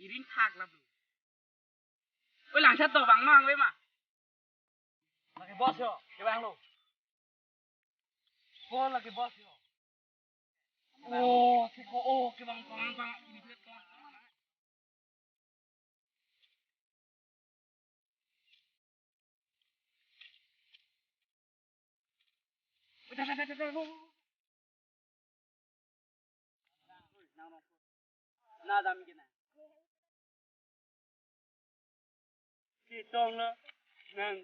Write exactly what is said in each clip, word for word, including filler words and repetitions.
Iring thak la bro. Oi, langchat do bang mang we ma. Lake boss yo, kevang lo. Ko lake boss yo. Oh, si ko, oh, kevang bang bang. Na dam kena. Ketong lo nang.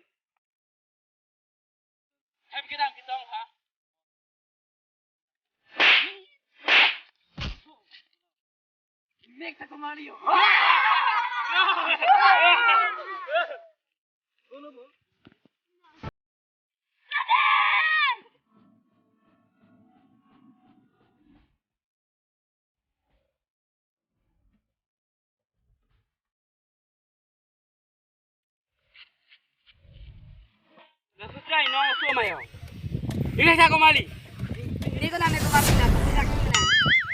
Hem kedam ketong ha. Mek ta kemari yo. Nasusai nong so mayo. Ini sa ko mali. Ini ko nang ko mali na, pati lagi na.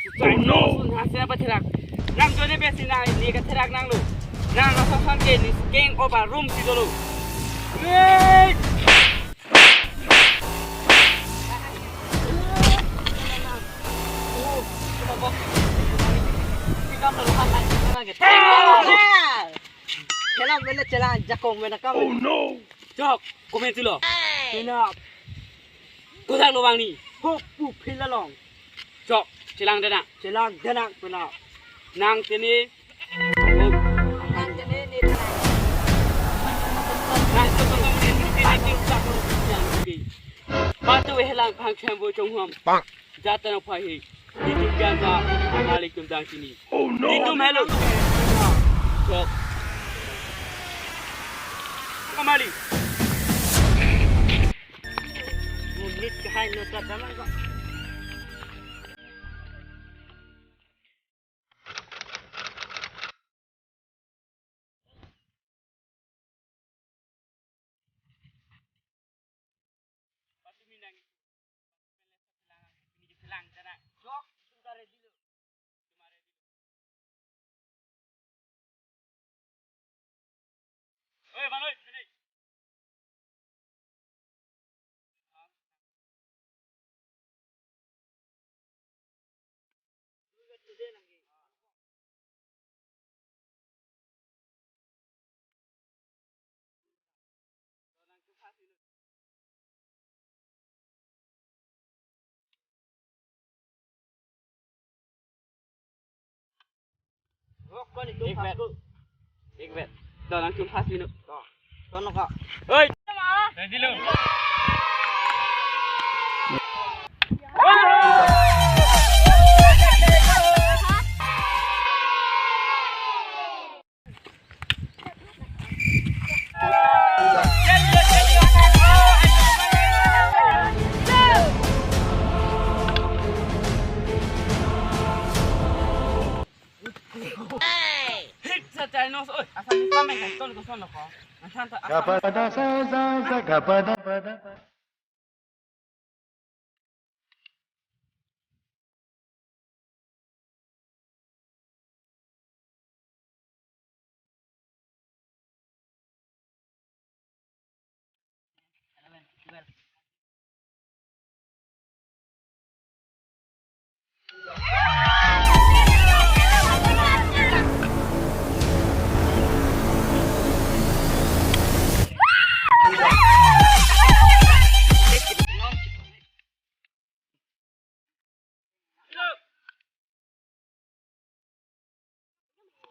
Susai nong so na, saya pati lagi. Nang jone besi na, ini ka therak nang lo. Nang rasa sante ni king oba room si dolo. Wait! Chelang bela chelang jakong mena kam. Oh no! Chok, komen tulo. Kena. Kodak lo bang ni. Hop pu phila long. Chok, chelang dana. Chelang dana pela. Nang tene. Nang tene ni dana. Nang tene ni dana. Patu helang phang chembo chongham. Jatan apa he? Itum pian ta malik tum dang sini. Oh no! Itum hello. Sok. Kemali. Munit kahai no ta daman ko. Ek bet. Ek bet. Dah langsung pas minum. Dah. Sono ka. Hei. Ready lo. Hit sa chai nos oi, asal ni pamen kan ton ko son ko. Ansan ta asal. Gapada sa sa sa gapada pada.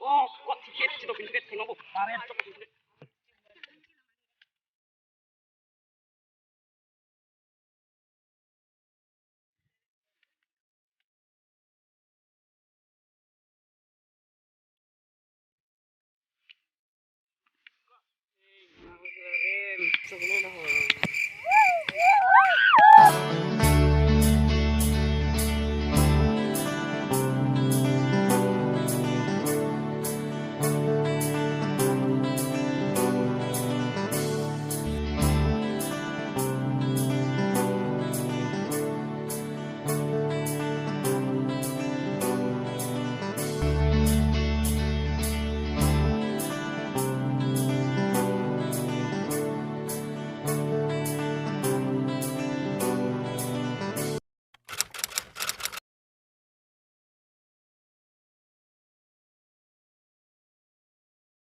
Oh, kok tiket, tiket, tiket, tiket, tiket.